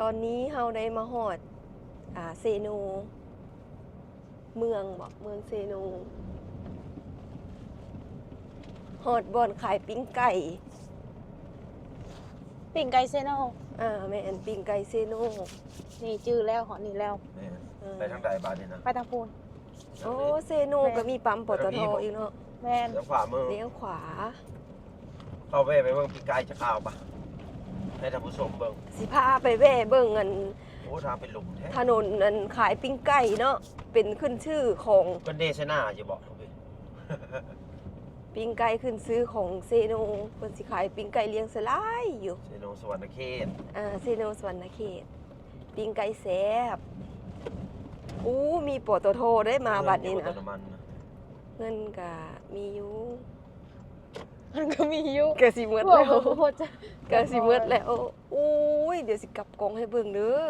ຕອນນີ້ເຮົາໄດ້ມາຮອດ ອ່າ ເຊໂນ ເມືອງບໍ ເມືອງເຊໂນ ຮອດບ່ອນຂາຍປີ້ງໄກ່ ປີ້ງໄກ່ເຊໂນ ອ່າ ແມ່ນ ປີ້ງໄກ່ເຊໂນ ນີ້ຈື່ແລ້ວ ຮອດນີ້ແລ້ວ ແມ່ນ ເອີ ໄປທາງໃດບາດນີ້ນະ? ໄປທາງພຸ້ນ ໂອ້ ເຊໂນກໍມີປ້ຳ ປຕທ ອີກເນາະ ແມ່ນ ທາງຂວາມື ລ້ຽວຂວາ ເຂົ້າແວ່ໄປເບິ່ງປີ້ງໄກ່ຈະຂ່າວປະ ໃຫ້ທ່ານຜູ້ຊົມເບິ່ງ ຊິພາໄປແວ່ເບິ່ງອັນ ໂອ້ ທາງເປັນຫຼຸມແທ້ ຖະໜົນອັນຂາຍປີ້ງໄກ່ເນາະ ເປັນຂຶ້ນຊື່ຂອງ ເພິ່ນເດຊະໜາຢູ່ບໍ? ປີ້ງໄກ່ຂຶ້ນຊື່ຂອງເຊໂນ ເພິ່ນຊິຂາຍປີ້ງໄກ່ລ້ຽງສະຫຼາຍຢູ່ ເຊໂນສະຫວັນນະເຂດ ອ່າ ເຊໂນສະຫວັນນະເຂດ ປີ້ງໄກ່ແຊບ ອູ້ ມີ ປຕທ ໄດ້ມາບັດນີ້ນະ ເງິນກໍມີຢູ່ ມັນກໍມີຢູ່ ກໍຊິໝົດແລ້ວ ໂອ້ໂຫ ກໍຊິໝົດແລ້ວ ໂອ້ຍ ດຽວຊິກັບກ້ອງໃຫ້ເບິ່ງເດີ.